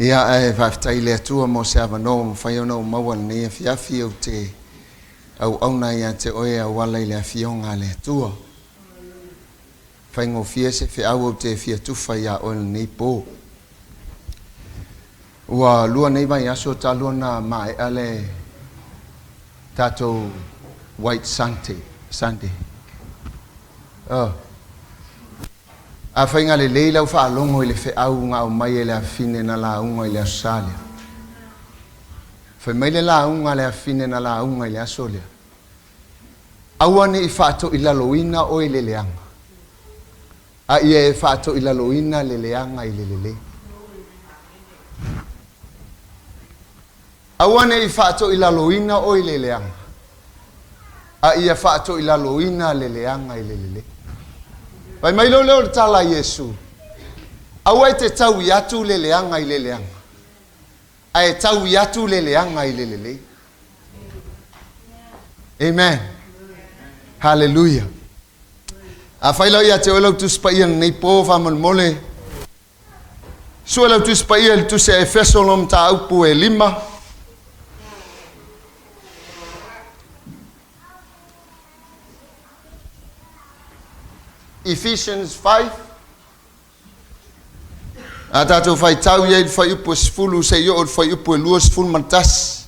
Ia, ae faafetai i le Atua mo se avanoa ua mafai ona ou maua i lenei afiafi ou te auauna ai ia te oe e auala i le Afioga a le Atua. Faigofie se feau ou te fia tufa iā oe i lenei po. Ua lua nei vaiaso talu ona maea le tatou White Sunday. Sunday. Oh. Afai na lelei lau faalogo i le feau na aumai e le afine na lauga i le Aso Sa lea. Fai mai le lauga a le afine na lauga i le aso lea, Aua ne i faatoilaloina oe i le leaga, a ia e faatoilaloina le leaga i le lelei. Aua ne i faatoilaloina oe i le leaga, a ia faatoilaloina le leaga i le lelei. Fai mai loa lea o le tala a Iesu, Aua e te taui atu le leaga i le leaga, ae taui atu le leaga i le lelei. Amen. Hallelujah. Afai lau ia te oe lau Tusi Paia lenei po faamolemole, Sue lau Tusi Paia i le Tusi a Efeso lo mataupu e lima. Ephesians 5. A tatou faitau i ai i le fuaiupu e 10 seia oo i le fuaiupu e 21.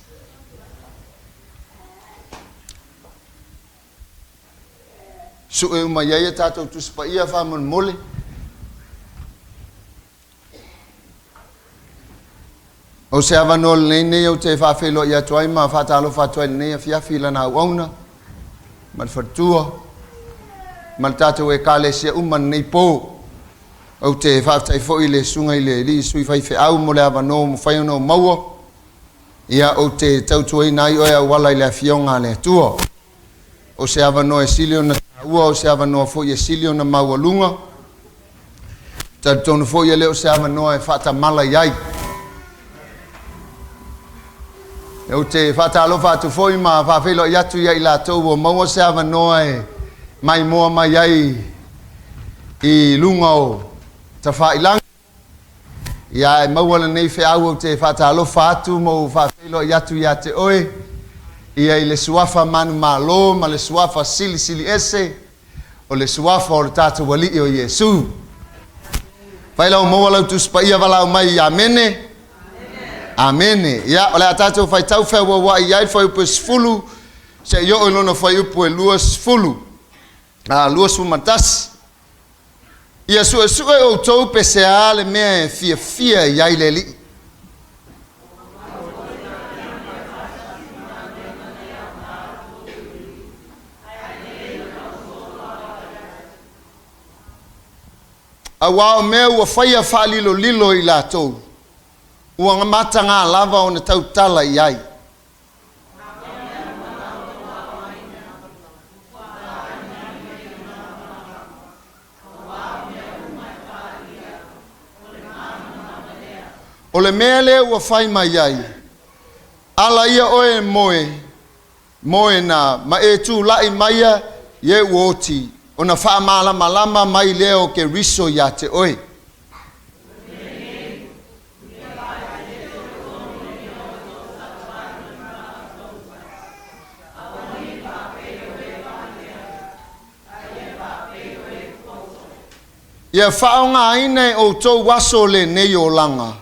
Sue uma i ai a tatou Tusi Paia faamolemole. O se avanoa lenei nei ou te faafeiloai atu ai ma faatalofa atu ai lenei afiafi i lana auauna ma le faletua ma le tatou ekalesia uma lenei po. Ou te faafetai foi i le susuga i le alii sui faifeau mo le avanoa ua mafai ona ou maua. Ia, ou te tautuaina ai oe auala i le afioga a le Atua. O se avanoa e sili ona taua, o se avanoa foi e sili ona maualuga. Talitonu foi e le o se avanoa e faatamala i ai. Ou te faatalofa atu foi ma faafeiloai atu ia i latou ua maua se avanoa e maimoa mai ai i luga o tafailagi. Ia e maua lenei feau ou te faatalofa atu ma ou faafeiloai atu ia te oe, ia i le Suafa manumalo ma le Suafa silisili ese, o le Suafa o le tatou Alii o Iesu. Fai lau maua lau Tusi Paia valaau mai i Amene. Amene. Ia, o le a tatou faitau feauauai ai le fuaiupu e 10, seia oo i lona fuaiupu e 20, a, 21. Ia suesue outou pe se a le mea e fiafia i ai le Alii. Auā o mea ua faia faalilolilo i latou, ua mataga lava ona tautala i ai. O le mea lea ua fai mai ai, ala ia oe e moe, moe na, ma e tulai maia ie ua oti, ona faamalamalama mai lea o Keriso iā te oe. Ia faaaogaina e outou aso lenei olaga,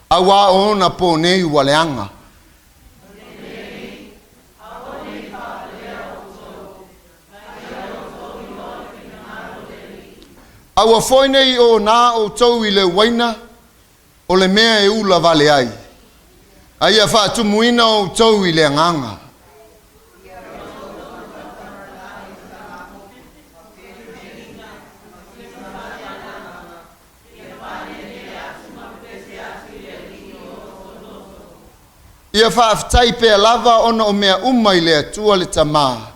auā o ona pō nei ua leaga. Aua foi ne i onā outou i le uaina o le mea e ula vale ai, a ia faatumuina outou i le agaga. Ia faafetai pea lava ona o mea uma i le Atua le Tama,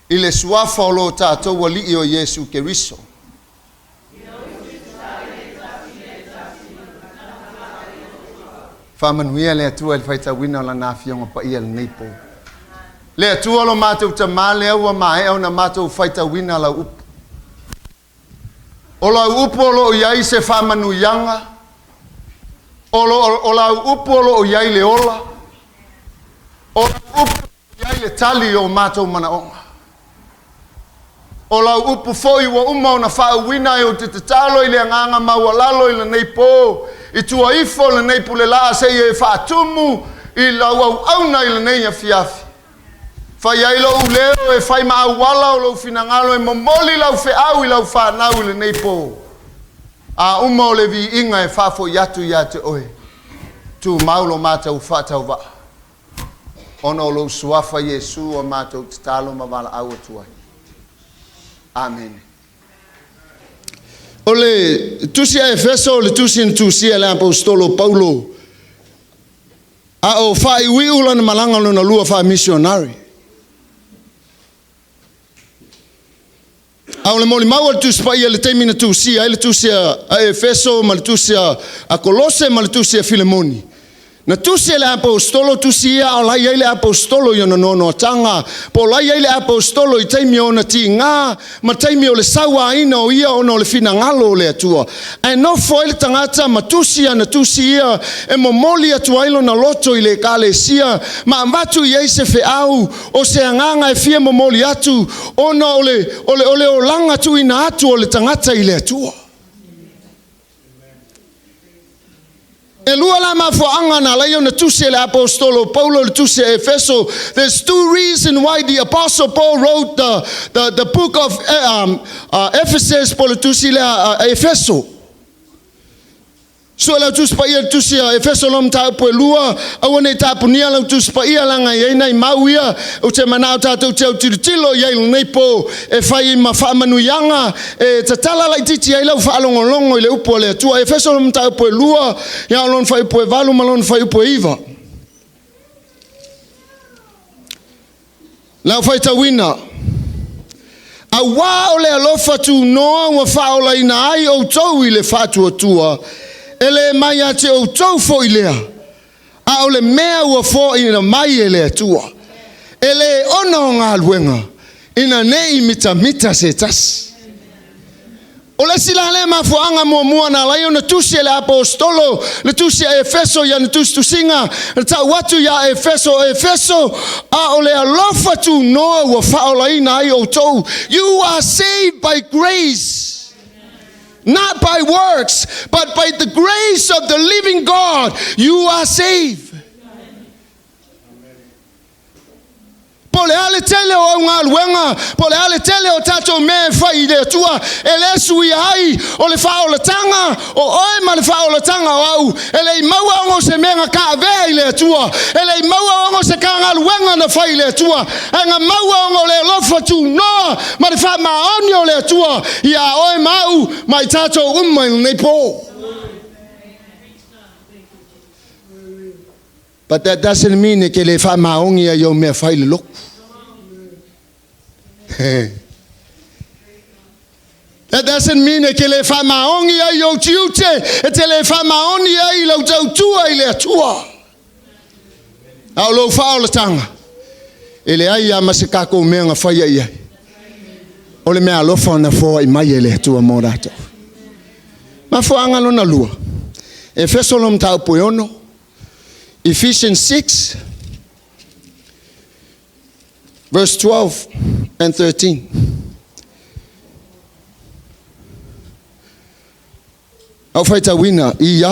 i le Suafa o lo tatou Alii o Iesu Keriso. Faamanuia le Atua i le faitauina o Lana Afioga Paia i lenei po. Le Atua lo matou Tama lea ua maea ona matou faitauina lau upu. O lau upu o lo o i ai se faamanuiaga, O, lo, o lau upu o loo i ai le ola, o lau upu i ai le tali o matou manaoga. O lau upu foi ua uma ona faauuina e ou te tatalo i le agaga maualalo i lenei po, i tua ifo o lenei pulelaa seia e faatumu i lau auauna i lenei afiafi. Fai ai lou leo e fai ma auala o lou finagalo e momoli lau feau i lau fanau i lenei po. A uma o le viiga e faafoi atu ia te oe, tumau lo matou faatauvaa. Ona o lou suafa Iesu ua matou tatalo ma valaau atu ai. Amene. O le tusi a Efeso o le tusi na tusia e le aposetolo Paulo a o faaiuiu lana malaga lona lua faamisionare. A o le molimau a le Tusi Paia i le taimi na tusia ai le tusi a Efeso ma le tusi a Kolose ma le tusi a Filemoni, na tusi e le aposetolo tusi ia a o la e i ai le aposetolo i ona noanoataga, po o la e i ai le aposetolo i taimi o ona tiga ma taimi o le sauaina o ia ona o le finagalo o le Atua. Ae nofo ai le tagata ma tusi ana tusi ia e momoli atu ai lona loto i le Ekalesia ma avatu i ai se feau o se agaga e fia momoli atu ona o le, o le, o le olaga tuuina atu o le tagata i le Atua. E lua la mafuaaga na ala ai ona tusi e le aposetolo o Paulo le tusi a Efeso. There's two reason why the apostle Paul wrote the, the, the book of Ephesus po le tusi lea a Efeso. Sue lau Tusi Paia i le Tusi a Efeso lo mataupu e lua, aua ne i tapunia lau Tusi Paia leaga e i ai nai mau ia ou te manao tatou te autilotilo i ai i lenei po e fai ma faamanuiaga e tatala laitiiti ai lau faalogologo i le upu a le Atua. Efeso lo mataupu e lua, ia o lona fuaiupu e 8 ma lona fuaiupu e 9. Lau faitauina, Auā o le alofa tunoa ua faaolaina ai outou i le faatuatua, e le mai ia te outou foi lea, a o le mea ua foaina mai e le Atua, e le ona o galuega, ina ne i mitamita se tasi. O le isi la lea mafuaaga muamua na ala ai ona tusi e le aposetolo le tusi a Efeso i ana tusitusiga, na tau atu iā Efeso, O Efeso, a o le alofa tunoa ua faaolaina ai outou. You are saved by grace, not by works, but by the grace of the living God you are saved. Po o le a le tele o au galuega, po o le a le tele o tatou mea e fai i le Atua, e le suia ai o le faaolataga o oe ma le faaolataga o au. E le i maua ona o se mea na taavea i le Atua, e le i maua ona o se ta galuega na fai i le Atua, ae na maua ona o le alofa tunoa ma le faamaoni o le Atua iā oe ma au ma i tatou uma i lenei po. But that doesn't mean e te le faamaoni ai ou mea fai i le lotu. That doesn't mean e te le faamaoni ai i ou tiute, e te le faamaoni ai i lau tautua i le Atua. A o lou faaolataga, e leai lava ma se tatou mea na faia i ai. O le mea alofa na foai mai e le Atua mo tatou. Mafuaaga lona lua, Efeso lona mataupu e 6, Ephesians 6, verse 12 and 13. Au faitauina ia,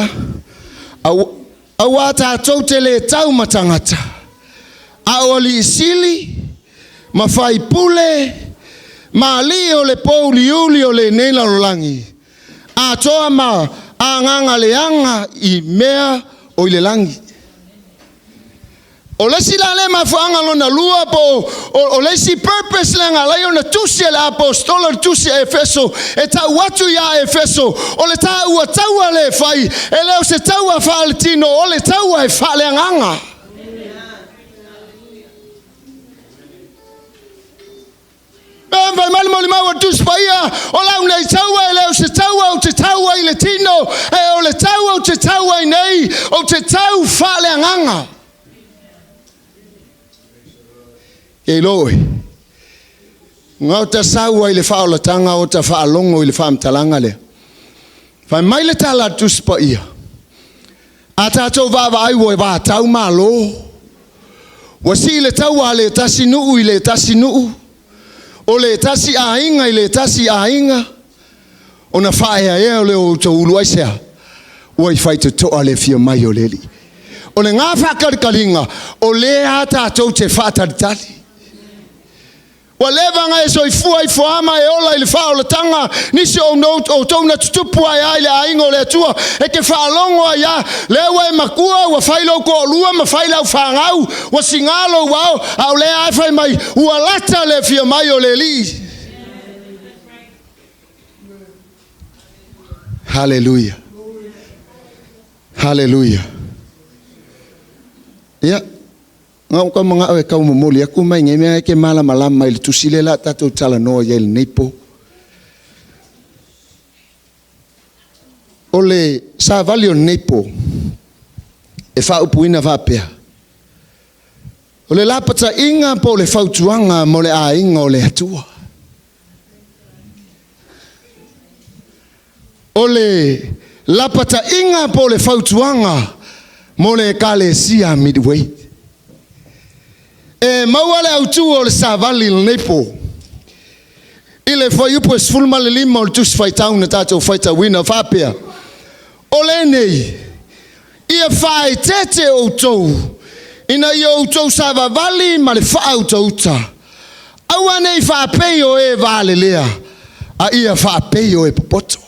au, auā tātou te lē tau ma tangata, a o alii sili, ma faipule, ma alii o le pōuliuli o lenei lalolagi, atoa ma agaga leaga i mea o i le lagi. O le isi la lea mafuaaga lona lua po o, o le isi purpose lea na ala ai ona tusi e le aposetolo le tusi a Efeso e tau atu iā Efeso, o le taua taua lea e fai, e le o se taua faaletino, o le taua e faaleagaga. E fai mai le molimau a le Tusi Paia, o lau nei taua e le o se taua ou te tau ai i le tino, e o le taua ou te tau ai nei, ou te tau faaleagaga. Ke iloa oe, ga ota sau ai le faaolataga ota faalogo i le faamatalaga lea. Fai mai le tala a le Tusi Paia, A tatou vaavaai ua vatau malo, ua sii le taua a le tasi nuu i le tasi nuu, o le tasi aiga i le tasi aiga, ona faaeaea lea o outou ulu aisea, ua i faitotoa le afio mai o le Alii. O lena faatalikaliga, o lea a tatou te faatalitali. Ua leva ona e soifua ifo a ma e ola i le faaolataga, nisi o outou na tutupu ae ai le aiga o le Atua, e te faalogo ai a, lea ua e matua, ua fai lou toalua ma fai lau fanau, ua sigā lou ao, a o lea e fai mai, ua lata le afio mai o le Alii. Haleluia. Haleluia. Ia, na ou tau manao e tau momoli atu mai nei mea e te malamalama i le tusi lea la tatou talanoa i ai lenei po. O le savali o lenei po, e faaupuina faapea, o le lapataiga po o le fautuaga mo le aiga o le Atua. O le lapataiga po o le fautuaga mo le Ekalesia Midway. E maua le autu o le savali i lenei po, i le fuaiupu e 15 o le Tusi Faitau na tatou faitauina faapea, o lenei, ia faaeteete outou, ina ia outou savavali ma le faautauta, aua nei faapei o e valelea, a ia faapei o e popoto.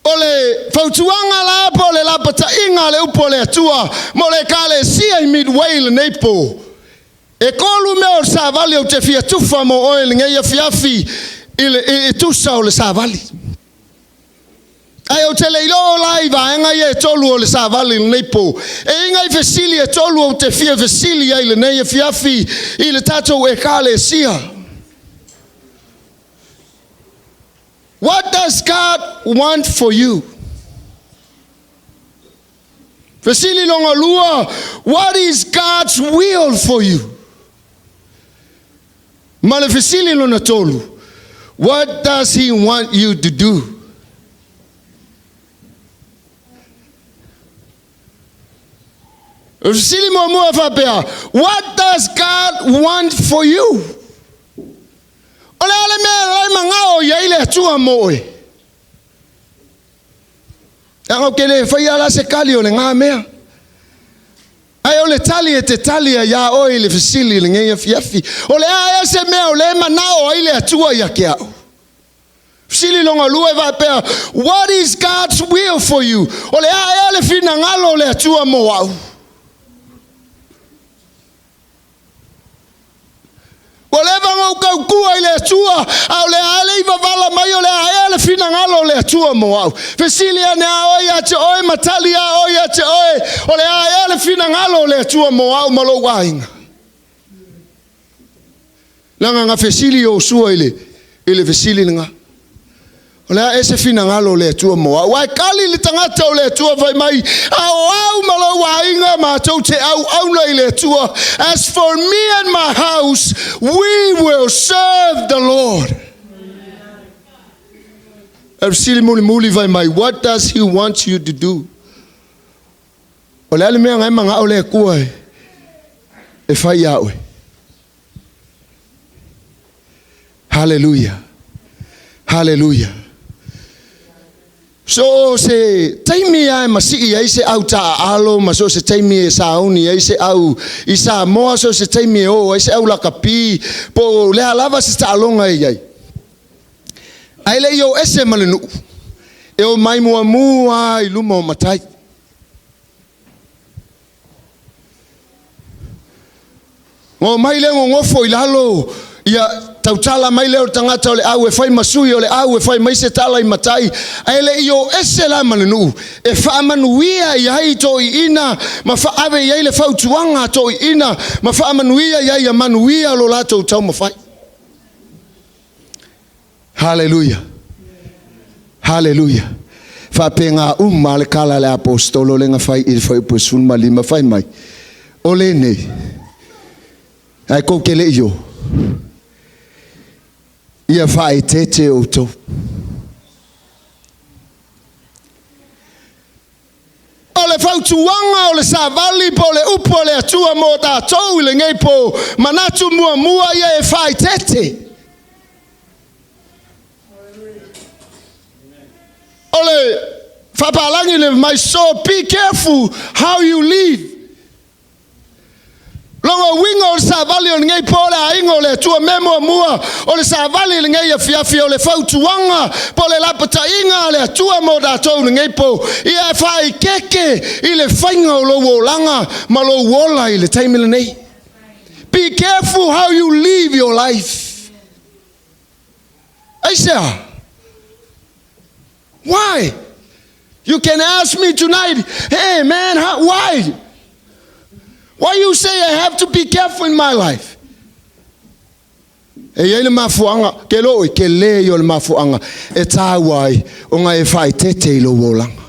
O le fautuaga la po o le lapataiga a le upu a le Atua mo le Ekalesia i Midway i lenei po, e tolu mea o le savali ou te fia tufa mo oe i lenei afiafi i tusa o le savali. Ae ou te le iloa la i vaega ia e tolu o le savali i lenei po. E i ai fesili e tolu ou te fia fesili ai i lenei afiafi i le tatou Ekalesia. What does God want for you? Fesili lona lua, what is God's will for you? Ma le fesili lona tolu, what does he want you to do? O le fesili muamua faapea, what does God want for you? O le a le mea e lai magao i ai le Atua mo oe? Leaga ou te le faia la se tali o lena mea. Ae o le tali e te tali ai ia oe i le fesili i lenei afiafi. O le a ea se mea o le manao ai le Atua ia te au? Fesili lona lua e faapea, what is God's will for you? O le a ea le finagalo o le Atua mo au? Ua leva ona ou tautua i le Atua, a o le a le i vavala mai o le a ea le finagalo o le Atua mo au. Fesili ane a oe ia te oe ma tali a oe ia te oe, o le a ea le finagalo o le Atua mo au ma lou aiga. Leaga na fesili Iosua i le fesili lena. O le a ea se finagalo o le Atua mo au. Ae kali le tagata o le Atua fai mai, a o au ma lou aiga matou te auauna i le Atua. As for me and my house, we will serve the Lord. E fesili mulimuli fai mai, what does he want you to do? O le a le mea ngai mangao le Atua e fai ia oe. Hallelujah. Hallelujah. So se taimi a e masii ai se au taalo ma so se taimi e sauni ai se au i Samoa, so se taimi e o ai se au lakapi, po le alava se taaloga e iai. Ae le i o ese ma le nuu, e o mai muamua i luma o matai. Ngo mai le gogofo i lalo, ia tautala mai lea o le tagata o le au e fai ma sui o le au e fai mai se tala i matai, ae le i o ese la ma le nuu, e faamanuia i ai toeaiina ma faave i ai le fautuaga a toeaiina ma faamanuia i ai ia manuia lo latou taumafai. Haleluia. Haleluia. Faapena uma le tala a le apostolo le na fai i le fuaiupu e 15 fai mai, o lenei, ae kou te le i o, ia faaeteete outou. le fautuaga o le savali po o le upu a le Atua mo tatou i lenei po, manatu muamua ia e faaeteete. O le faapalagi le mai, so be careful how you live. Lona uiga o le savali o lenei po o le aiga o le Atua, mea muamua o le savali i lenei afiafi o le fautuaga po o le lapataiga a le Atua mo tatou i lenei po, ia e faaeteete i le faiga o lou olaga ma lou ola i le taimi lenei. Be careful how you live your life. Aisea? Why? You can ask me tonight, hey man, why? Why you say I have to be careful in my life? E i ai le mafuaaga, ke loo i ke lē ia o le mafuaaga e tāua ai ona e faaeteete i lou olaga.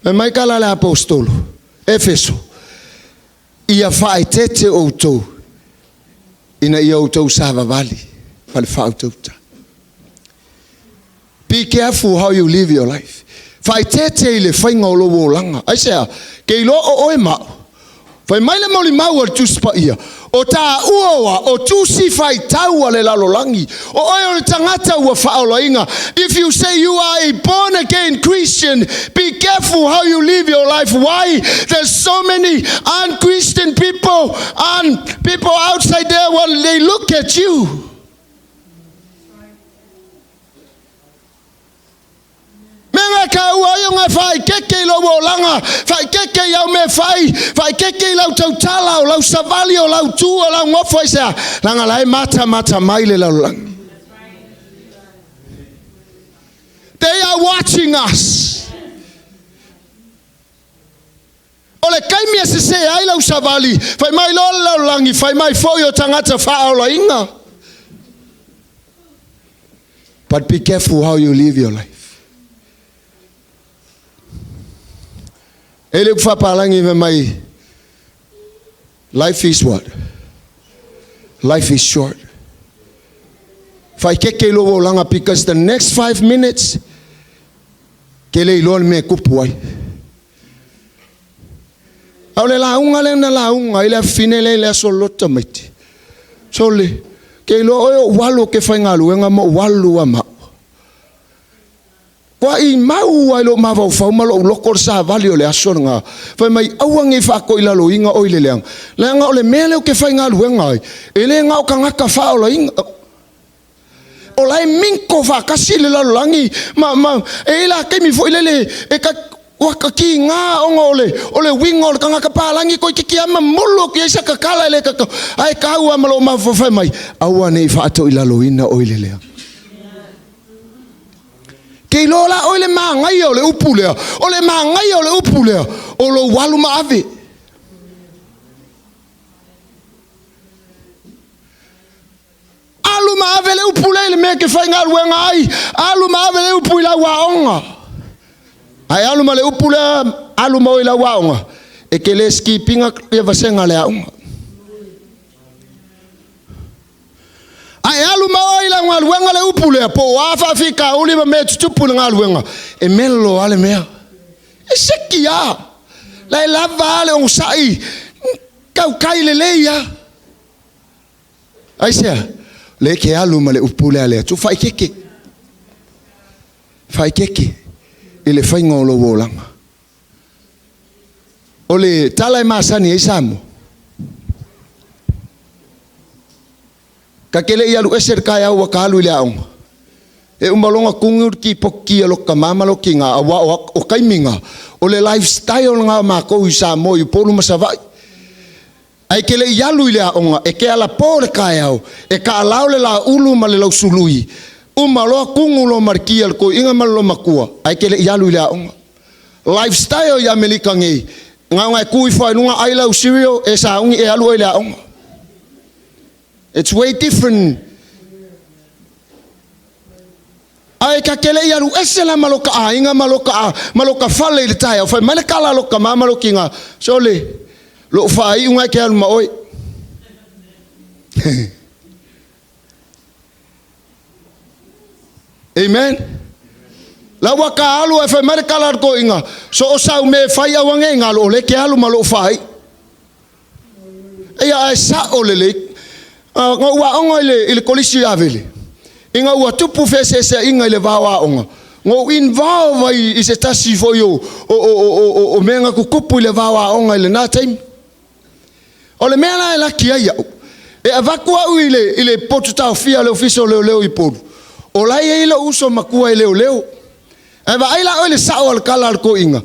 Fai mai tala a le Aposetolo, Efeso, ia faaeteete outou ina ia outou savavali ma le faautauta. Be careful how you live your life. Faaeteete i le faiga o lou olaga. Aisea? Ke iloa o oe ma au. Fai mai le molimau a le Tusi Paia, O taua oa o tusi faitau a le lalolagi, o oe o le tagata ua faaolaina. If you say you are a born again Christian, be careful how you live your life. Why? There's so many un-Christian people and people outside there when they look at you. Mea e kāua ai o ngā whaikeke i lou olaga, whaikeke i au mea whai, whaikeke i lau tautala, o lau savali, o lau tū, o lau ngofo i sea. Langa la e mata mata mai le lalolagi. They are watching us. O le taimi e sesē ai lau savali, fai mai loa le lalolagi, fai mai foi o tagata faaolaina. But be careful how you live your life. E le upu faapalagi fai mai, life is what? Life is short. Faikeke i lou olaga because the next 5 minutes, ke le iloa le mea e tupu ai. A o le lauga lea na lauga ai le afafine lea i le aso lota maiti. Sole, ke iloa oe o alu o ke faigaluega ma ou alu a mau. Kua i mau ai lou mafaufau ma lou loko o le savali o le aso lena. Fai mai aua nei faatoilaloina oe i le leaga. Leaga o le mea lea ou te faigaluega ai, e le na o tagata faaolaina. O la e minko faatasi le lalolagi ma e i ai la taimi foi lele e ta ua takiga ona o le o le uiga o le tagata palagi toeitiiti lava mamulu atu i ai sa tatala e le tatau ae tau lava ma lou mafaufau mai aua ne i faatoilaloina oe i le leaga. Ke iloa la oe le manaia o le upu lea, o le manaia o le upu lea o lou alu ma ave. Alu ma ave le upu lea i le mea e te faigaluega ai, alu ma ave le upu i lau aoga. Ae alu ma le upu lea, alu ma oe i lau aoga, e te le skip ina ia vasega a le aoga. Ae alu ma oe i lau galuega le upu lea, po o a faafitauli ma mea e tutupu i le galuega, e melo lava le mea. E seki lava. La e lava lava le onosai, tautai lelei lava. Aisea? Lea e te alu ma le upu lea a le Atua, faaeteete. Faaeteete i le faiga o lou olaga. O le tala e masani ai Samoa, ta te le i alu ese i le taeao ua ta alu i le aoga, e uma loa ona tugu le tipoti a lota tama ma lota tina, aua o taimi na, o le lifestyle lena o matou i Samoa i Upolu ma Savaii. Ae te le i alu i le aoga, e te alapo le taeao, e taalao le laulu ma le lausului, uma loa tugu loa ma le ki a le toeaina ma le loomatua, ae te le i alu i le aoga. Lifestyle i Amerika nei, na ona e tu ifo lava i luga ai lau cereal, e sauni e alu oe i le aoga. It's way different. Ae ta te le i alu ese la ma lota aiga ma lota ma lota fale i le taeao, fai mai le tala a lota tama ma lota tina, Sole, lou faaiuga e te alu ma oe. Amen. La ua ka alu e fai mai le tala a le toeaina, so o sau mea e fai aua nei galo o lea e te alu ma lou faaiu. Ia ae sao lelei. Na ou aoga i le Kolisi i Avele, ina ua tupu feeseeseaiga i le va o aoga, na ou involve ai i se tasi foi o mea na tutupu i le va o aoga i lena taimi. O le mea la e laki ai au, e avatu au i le potu taofia a le Ofisa o Leoleo i Upolu, o la e i ai lou uso matua e leoleo. Ae vaai la oe i le sao o le tala a le toeaina,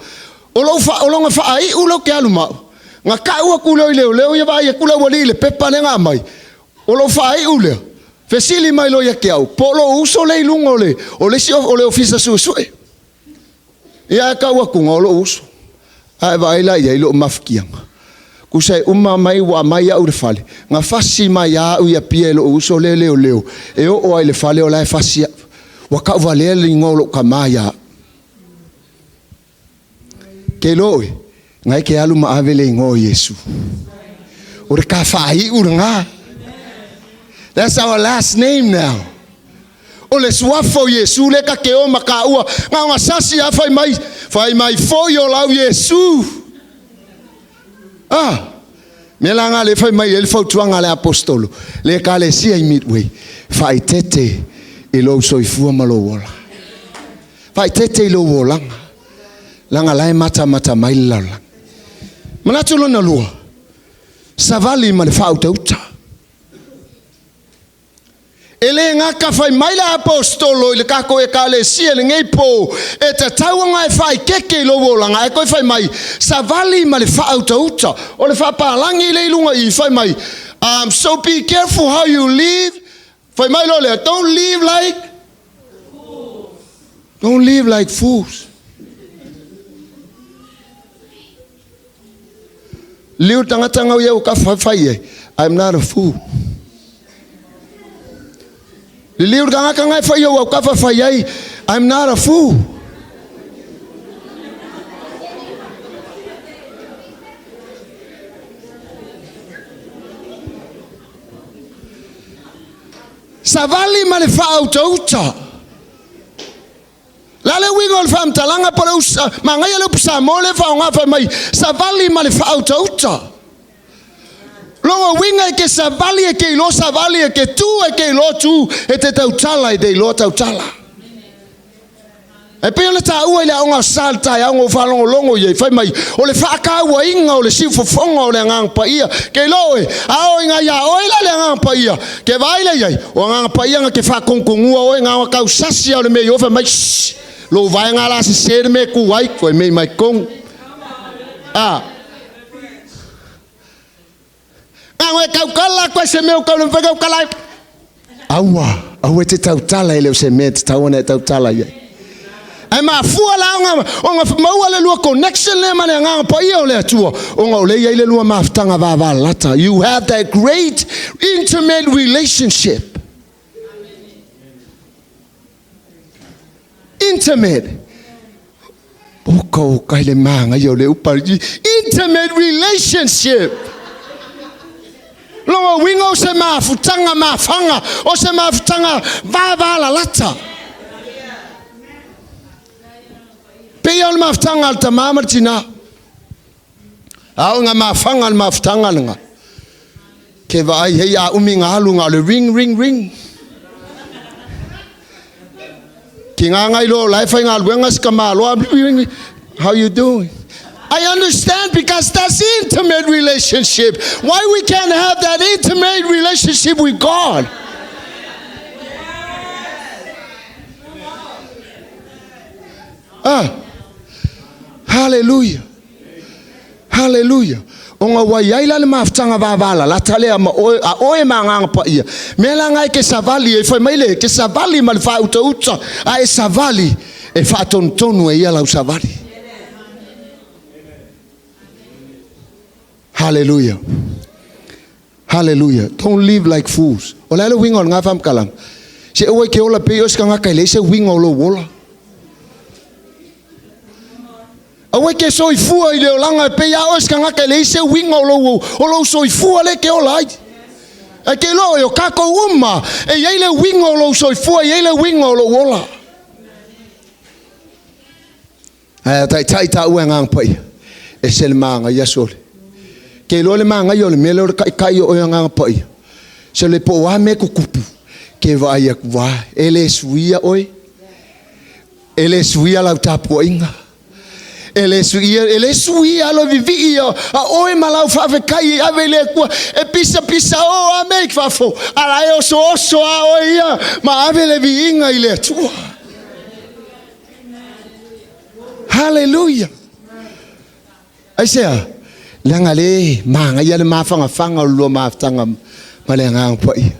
o lona faaiu lea ou te alu ma au, na tau atu loa i leoleo ia vaai atu le aualii i le pepa lea na aumai, o lou faaiu lea, fesili mai loa ia te au, po o lou uso lea i luga o le, o le isi o le ofisa suesue. Ia ae tau atuga o lou uso. Ae vaai la i ai lou mafatiaga. Tusa e uma mai ua aumai au i le fale, na fasi mai lava au i Apia e lou uso lea leoleo, e oo lava i le fale o la e fasi au. Ua tauvalea le igoa o lou tama ia au. Ke iloa oe, na e ke alu ma ave le igoa o Iesu. O le ka faaiu lena. That's our last name now. O le suafa o Iesu lea ta te o ma taua, na ona sasi lava fai mai, fai mai foi o lau Iesu. Ah, mea la nga le fai mai ai le fautuaga a le apostolo, le Ekalesia i Midway, faaeteete i lou soifua ma lou ola. Faaeteete i lou olaga, leaga la e matamata mai le lalolagi. Manatu lona lua, savali ma le faautauta. E le gata fai mai le apostolo i le tatou Ekalesia i lenei po, e tatau ona e faaeteete i lou olaga, ae toe fai mai, savali ma le faautauta. O le faapalagi lea i luga i i, fai mai, so be careful how you live. Fai mai loa lea, don't live like fools. Don't live like fools. Liu tagata ngau ia ka fai ai, I'm not a fool. Liliu tagata ngai fai au ka fai ai, I'm not a fool. Savali ma le faautauta. La le uiga o le faamatalaga po o le usa, manaia le upu Samoa lea e faaaoga fai mai, savali ma le faautauta. Lona uiga e te savali e te iloa savali, e te tu e te iloa tu, e te tautala e te iloa tautala. E pei ona taua i le aoga o sa i le taeao na ou faalogologo i ai, fai mai, o le faatauaina o le siufofoga o le Agaga Paia. Ke iloa oe, a oo ina ia oe la le Agaga Paia, ke vaai lea i ai, o Agaga Paia na te faatonutonu oe, na ona tausasi lava o le mea i o, fai mai, shh, lou vaega la sese le mea e tu ai, koe mei mai tonu. A. Na ona e tautala atu ai se mea o tau le mafai tautala ai. Aua, aua e te tautala e le o se mea e tatau ona e tautala i ai. Ae mafua la ona maua le lua connection lea ma le Agaga Paia o le Atua, ona o lea e i ai le lua mafutaga vavalalata. You have that great intimate relationship. Intimate. Oka o kai le māngaia o le upa. Intimate relationship. Lona uiga o se mafutaga mafaga, o se mafutaga vavalalata. Pei o le mafutaga a le tama ma le tina. A o ngā mafaga le mafutaga lena. Ke vaai hei a umi ngā alu ngā o le ring, ring, ring. Ki ngā ngai loa o la e faigaluega si tamaloa, ring, ring, how you doing? I understand because that's intimate relationship. Why we can't have that intimate relationship with God? Ah, hallelujah. Haleluia! Ona ua i ai la le mafutaga vavalalata lea ma oe, a oe ma Agaga Paia, mea la na e ke savali ai, fai mai le, ke savali ma le faautauta, a e savali, e faatonutonu e ia lau savali. Haleluia! Haleluia! Don't live like fools. O le a le uiga o lena faamatalaga? Se aua e te ola pei oe se tagata e leai se uiga o lou ola. Aua e te soifua i le olaga e pei a oe se tagata e leai se uiga o lou, o lou soifua lea e te ola ai. Ae te iloa oe, o tatou uma, e i ai le uiga o lou soifua, e i ai le uiga o lou ola. Ae a taitai taua e Agaga Paia, ese le magaia sole. Ke iloa le magaia o le mea lea o le taitai o oe Agaga Paia. Sole po o a mea tutupu, ke vaai atu a, e le suia oe. E le suia lau tapuaiga. E le suia, e le suia lo vivii a oe ma lau faafetai e ave i le Atua. E pisa pisa o a mea i fafo, a la e oso oso a oe ia ma ave le viiga i le Atua. Haleluia. Aisea? Leaga le magaia le mafanafana o le lua mafutaga ma le Agaga Paia.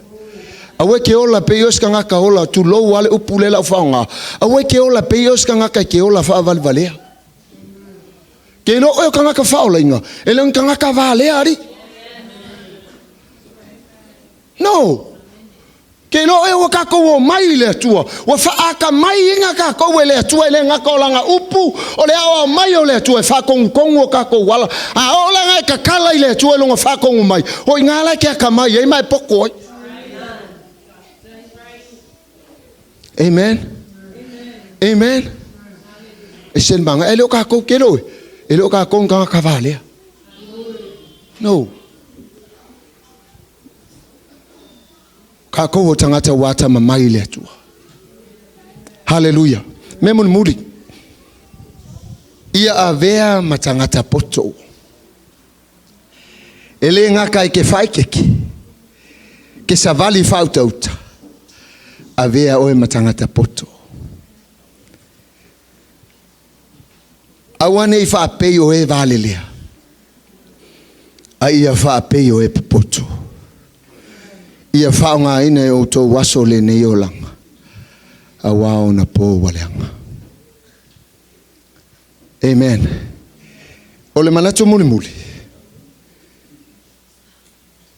Aua e ke ola pei o se tagata ola, tulou lava le upu lea lau faaaoga. Aua e ke ola pei o se tagata e ke ola faavalevalea. Ke iloa oe o tagata faaolaina, e le o ni tagata valea alii. No! Ke iloa oe ua tatou omai i le Atua, ua faakamaiina tatou e le Atua, e le gata o lana upu, o le aoao mai o le Atua e faatonutonu o tatou ala. A oo la ina e tatala i le Atua i lona faatonu mai, o i ina la e te atamai ai ma e poto ai. Amen. Amen. E se le maga, e le o tatou ke iloa oe, e le o tatou ni tagata valea. No. Kākou o tagata ua atamamai i le Atua. Haleluia. Mea mulimuli. Ia avea ma tagata poto. E le gata i ke faaikeke, ke savali faautauta, avea oe ma tagata poto. Aua ne i faapei o e valelea, a ia faapei o e popoto. Ia faaaogaina e outou aso lenei olaga, auā ona pō ua leaga. Amen. O le manatu mulimuli,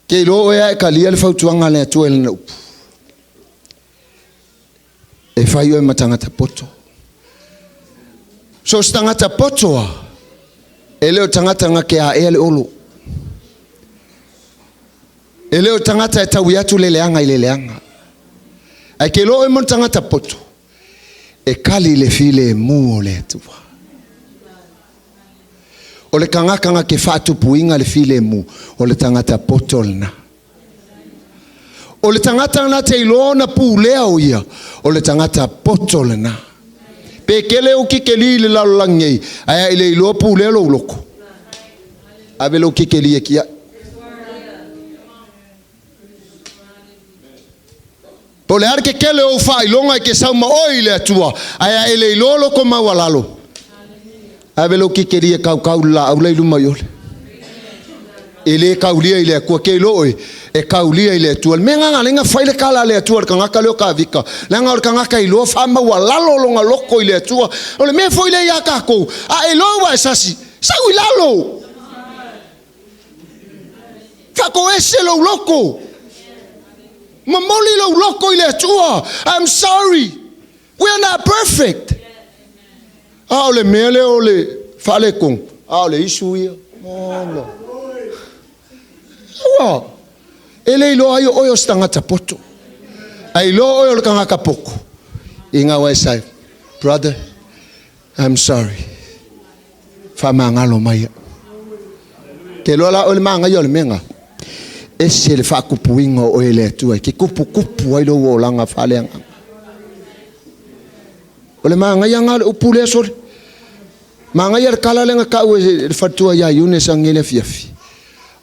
ke iloa oe a e talia le fautuaga a le Atua i lana upu. E fai oe ma tagata poto. So o se tagata poto a, e le o tagata na ke aʻea le olo. E le o tagata e taui atu le leaga i le leaga. Ae ke iloa oe mo le tagata poto, e kali le filemu o le Atua. O le tagata na ke faatupuina le filemu, o le tagata poto lena. O le tagata na te iloa ona pulea o ia, o le tagata poto lena. Pe kele ou kikeli i le lalolagi nei, ae a i le iloa pulea lou loko, ave lou kikeli e kiaʻi. Po o le a le kekele o ou faailoga e ke sau ma oe i le Atua, ae a e le iloa loko maualalo, ave lou kikeli e kaukau le laau la i luma i ole. E le kaulia i le Atua, ke iloa oe, e kaulia i le Atua. Le mea lena na fai le kala a le Atua i le tagata lea o Kavika, leaga o le tagata e iloa faamaualalo lona loko i le Atua. O le mea foi lea ia tatou, a e iloa ua e sasi, sau i lalo. Faatoese lou loko. Momoli lou loko i le Atua. I'm sorry. We are not perfect. A o le mea lea o le faaletonu, a o le isu ia. Ola. Ua. E le iloa ai o oe o se tagata poto. A iloa oe o le tagata poto. I ngā wai sai, brother, I'm sorry. Faamagalo mai au. Ke iloa la oe le magaia o le mea lena, ese le faakupuina o oe e le Atua e ke kupukupu ai lou olaga faaleagaga. O le magaia lena o le upu lea sole. Magaia le tala lea na tau e le faletua ia Iune sa nei le afiafi.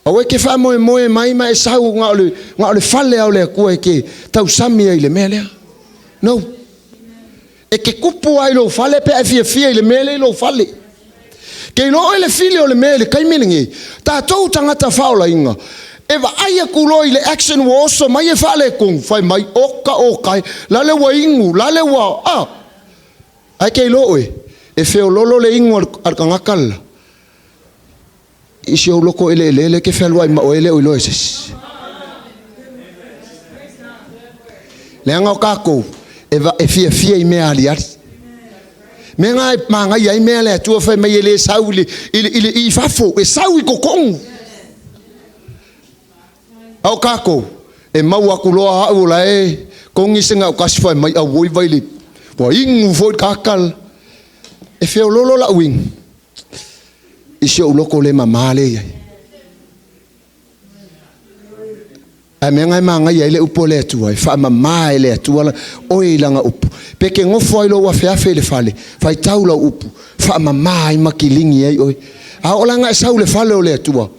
Aua e ke faamoemoe mai ma e sau na o le, na o le fale lava o le Atua e ke tausami ai i le mea lea. No. E ke kupu lava i lou fale pe a e fiafia i le mea lea i lou fale. Ke iloa oe le fili o le mea i le taimi lenei, tatou tagata faaolaina, e vaai atu loa i le action ua oso mai e faaletonu, fai mai, oka oka e, lale ua inu, lale ua, a! Ae ke iloa oe, e feololo le inu a le tagata lela, i si ou loto eleele e ke fealuai ma oe e le o iloa e se isi. Leaga o tatou e, e fiafia i mea aliali. Mea na e magaia ai mea le Atua fai mai e le sau i le, i le, i le i fafo, e sau i totonu. A o tatou, e maua atu loa au o la e kongi se gaukasi fai mai auoi vai le, ua inu foi le kakala. E feoloolo la'u uiga i si o'u loto le mamā lea e i ai. Ae mea na e magaia ai le upu a le Atua, e faamama e le Atua oe i lana upu. Pe ke nofo ai lou afeafe i le fale, faitau lau upu, faamama ai ma kiligi ai oe. A oo la ina e sau i le fale o le Atua,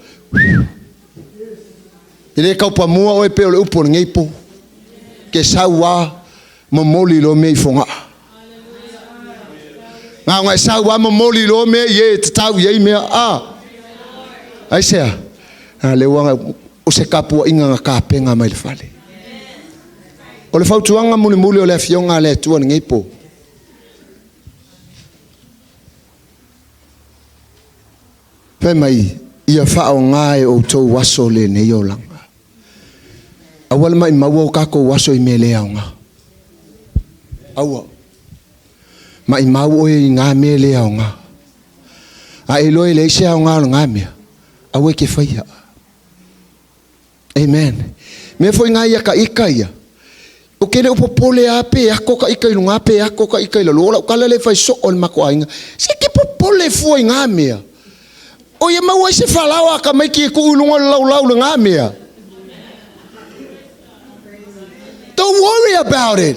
e le taupamua oe pei o le upu o lenei po. Ke sau a momoli loa mea i Fogaa. Na ona e sau lava momoli loa mea i e e tatau i ai mea. A! Aisea? A lea ua o se tapuaiga na tapena mai le fale. O le fautuaga mulimuli o le Afioga a le Atua i lenei po, fai mai, ia faaaoga e outou aso lenei olaga. Aua le maimaua o tatou aso i mea le aoga. Aua. Maimau oe i ngā mea le aoga. A e iloa e leai se aoga o lena mea, aua e te faia. Amen. Mea foi ngā ia ka ika ia. O ke le o popole a pe ako ka ika i luga pe ako ka ika i lalo. O lau tala lea e fai soo i le matou aiga. Se ke popole fua i ngā mea. O ia maua ai se falaoa a tamaiti e tuu i luga o le laulau i lena mea. Don't worry about it.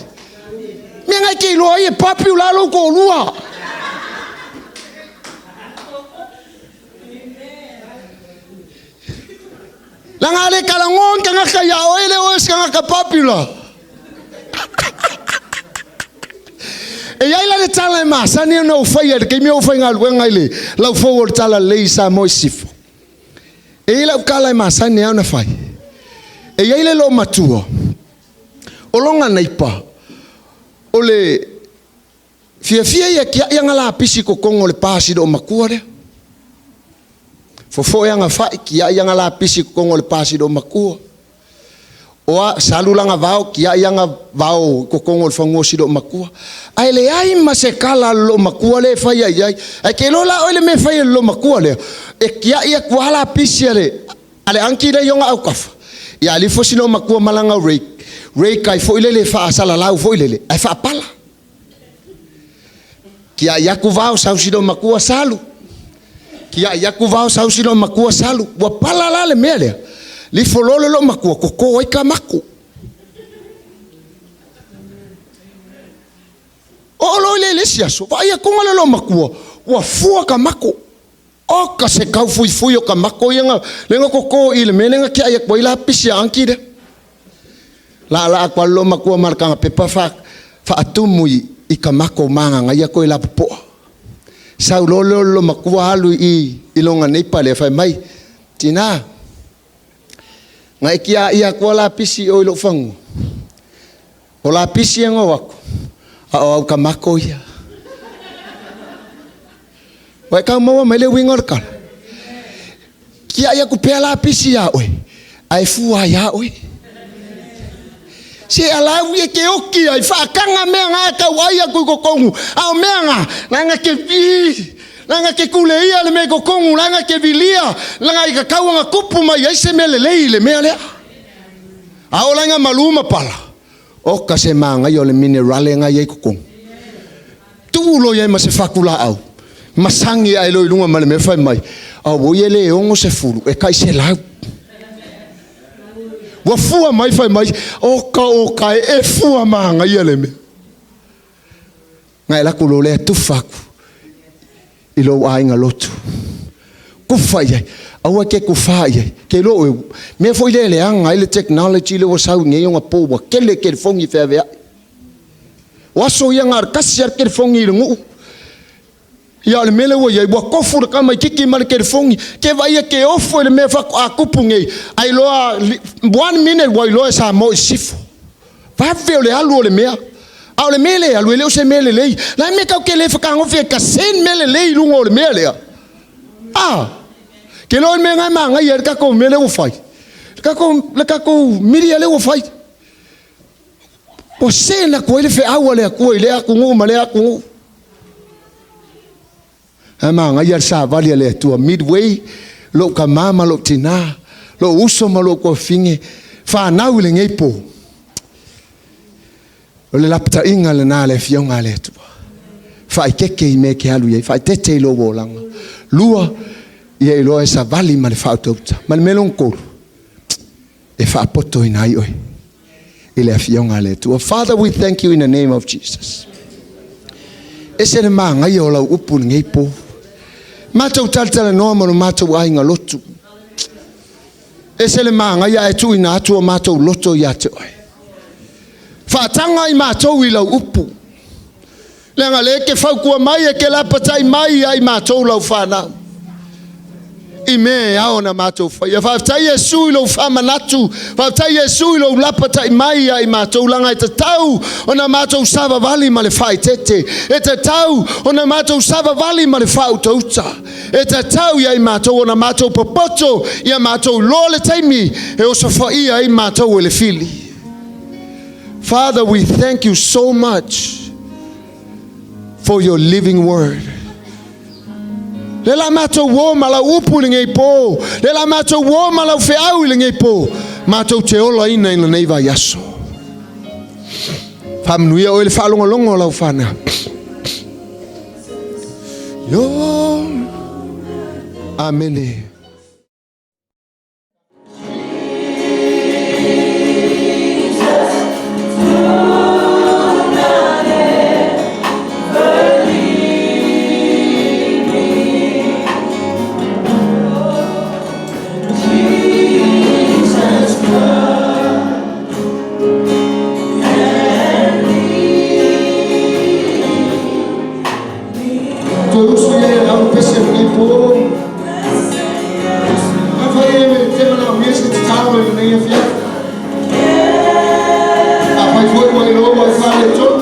Mea na e te iloa ai e papi o la lou toalua. Leaga a le talanoa ni tagata ia oe, le oe se tagata popular. E i ai la le tala e masani ona ou faia i le taimi o ou faigaluega i le laufou o le Talalelei i Samoa i Sisifo. E i ai lau tala e masani lava ona fai. E i ai le loomatua o lona neipa o le Fiafia ia tiai ana lapisi i totonu o le pa si loomatua lea. Fofoe ana fai, tiai ana lapisi i totonu o le pa si loomatua. Oa, salu lana vao, tiai ana vao i totonu o le fanua o si loomatua. Ae leai ma se tala a le loomatua lea e faia i ai. Ae ke iloa la oe le mea e fai e le loomatua lea, e tiai atu lava lapisi a le, a le anki lea i ona autafa. Ia alifo si loomatua ma lana rake, rake ai foi lele e faasalalau foi lele, ae faapala. Kiaʻi aku vao sau si loomatua salu. Kiaʻi aku vao sau si loomatua salu. Ua pala la le mea lea. Lifo loa le loomatua, koko ai ka maku. Oo loa i le isi aso, vaai atuga le loomatua, ua fua ka mako. Oka se kaufuifui o ka mako ia na, lea na koko i le mea lea na tiai atu ai lapisi a anki lea. Laalaa atu a le loomatua ma le taga pepa fa, faatumu i, i ka mako magagaia koe lapopoa. Sau loa lea o le loomatua alu i, i lona neighbour lea fai mai, Tina, na e tiaia atu a lapisi i o i lou fanua. O lapisi e ngo aku, a o au ka mako ia. Ua e kau maua mai le uiga o le tala. Kiaʻi aku pea lapisi iā ʻoe, a e fua ai iā ʻoe. Se alau ia ke oki ai, faakaga mea nga e tau ai aku i totonu, a o mea nga, leaga ke, ii, leaga ke kule ia le mea i totonu, leaga ke vilia, leaga i ka kau ona tupu mai ai se mea lelei i le mea lea. A o laiga malu ma pala, oka se magaia o le minerale nga i ai totonu. Tuu loa i ai ma se faku laau, masagi ae loa i luga ma le mea fai mai, auoi e le 60, e tai 100. Ua fua mai fai mai, oka oka e, e fua magaia le mea. Nga e laku lo lea tufa aku i lou aiga lotu. Kufa i ai. Aua ke kufa i ai. Ke iloa oe, mea foi lea e leaga ai le technology lea ua sau i nei ona po ua kele kelefogi feaveai. O aso ia na o le tasi lava le kelefogi i le nuu. Ia o le mea lea ua i ai, ua tofu le tamaititi ma le kelefogi. Ke vaai ia ke ofo i le mea faatoa tupu nei, a iloa one minute ua iloa e Samoa i sisifo. Vave o le alu o le mea. A o le mea lea e alu, e le o se mea lelei. La e mea tatou te le fetagofi ai ka send mea lelei i luga o le mea lea. A! Ke iloa le mea lena e manaia ai le tatou mea lea ua fai. Le tatou, le tatou media lea ua fai. Ua send atu ai le feau a le Atua i lea atunuu ma lea atunuu. Ae manaia le savali a le Atua. Midway, lou tama ma lou tina, lou uso ma lou tuafafine, fanau i lenei po. O le lapataiga lena a le Afioga a le Atua. Faaeteete i mea e te alu i ai, faaeteete i lou olaga. Lua, ia iloa e savali ma le faautauta. Ma le mea lona tolu, e faapotoina ai oe i le afioga a le Atua. Father, we thank you in the name of Jesus. Ese le magaia o lau upu i lenei po. Matou talatalanoa ma lo matou aiga lotu. Ese le magaia ae tuuina atu o matou loto ia te oe. Faataga i matou i lau upu. Leaga o lea e te fautua mai, e te lapatai mai ia i matou lau fanau i mea e ao ona matou faia. Faafetai Iesu i lou faamanatu, faafetai Iesu i lou lapatai mai ia i matou, leaga e tatau ona matou savavali ma le faaeteete, e tatau ona matou savavali ma le faautauta, e tatau ia i matou ona matou popoto, ia matou iloa le taimi e osofaia ai matou e le fili. Father, we thank you so much for your living word. Le la matou uō ma lau upu i lenei po, le la matou uō ma lau feau i lenei po, matou te olaina i lenei vaiaso. Faamanuia oe i le faalogologo o lau fanau. Yo. Amene. Toe usu ia i lau pese lenei po. Afai e te manaomia se tatalo i lenei afiafi. Afai foi ua iloa ua e faaletonu.